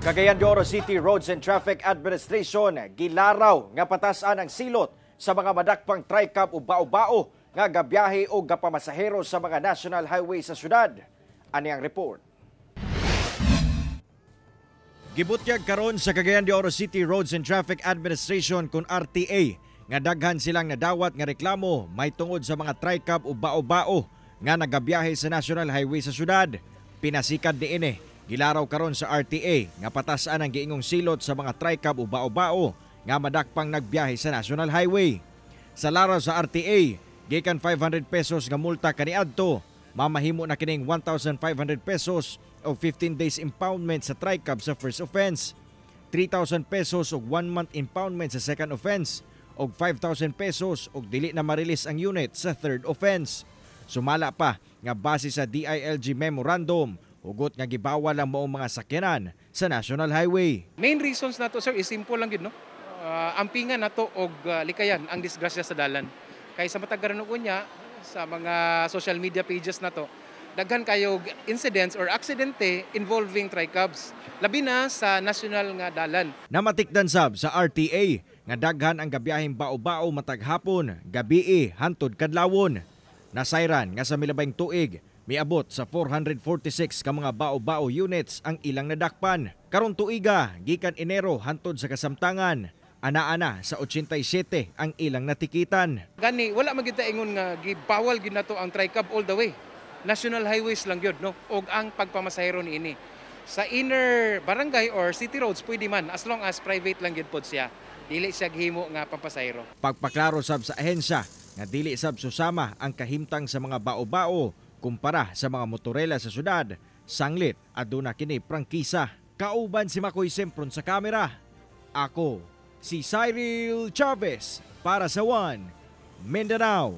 Cagayan de Oro City Roads and Traffic Administration gilaraw nga patasan ang silot sa mga madakpang tricab o bao-bao nga gabiyahe o gapamasahero sa mga national highway sa syudad. Ani ang report. Gibutyag karon sa Cagayan de Oro City Roads and Traffic Administration kon RTA nga daghan silang nadawat nga reklamo may tungod sa mga tricab o bao-bao nga nagabiyahe sa national highway sa syudad. Pinasikad niini, gilaraw karon sa RTA nga patasan ang giingong silot sa mga tricab o bao-bao nga madakpang nagbiyahe sa national highway. Sa laraw sa RTA, gikan 500 pesos nga multa kaniadto, mamahimo na kining 1,500 pesos o 15 days impoundment sa tricab sa first offense, 3,000 pesos og 1 month impoundment sa second offense, og 5,000 pesos og dili na ma-release ang unit sa third offense. Sumala pa nga base sa DILG memorandum, hugot nga gibawal ang maong mga sakyanan sa national highway. Main reasons nato, sir, is simple lang gid, no. Ampingan nato og likayan ang disgrasya sa dalan. Kay sa matag karon unya sa mga social media pages nato, daghan kayo incidents or aksidente involving tricabs. Labi na sa national nga dalan. Namatikdan sab sa RTA nga daghan ang gabiyaheng bao-bao matag hapon, gabii hantod kadlawon. Nasayran nga sa milabayng tuig, miabot sa 446 ka mga bao-bao units ang ilang nadakpan. Karon tuiga, gikan Enero hantod sa kasamtangan, ana-ana sa 87 ang ilang natikitan. Gani wala man gyud ta ingon nga gibawal gyud nato ang tricab all the way. National highways lang gyud, no, og ang pagpamasahero niini. Sa inner barangay or city roads, pwede man as long as private lang gyud pod siya. Dili siya gihimo nga pampasahero. Pagpaklaro sab sa ahensya nga dili sab susama ang kahimtang sa mga bao-bao kumpara sa mga motorela sa syudad, sanglit aduna kini prangkisa. Kauban si Makoy Sempron sa kamera. Ako si Cyril Chavez para sa One Mindanao.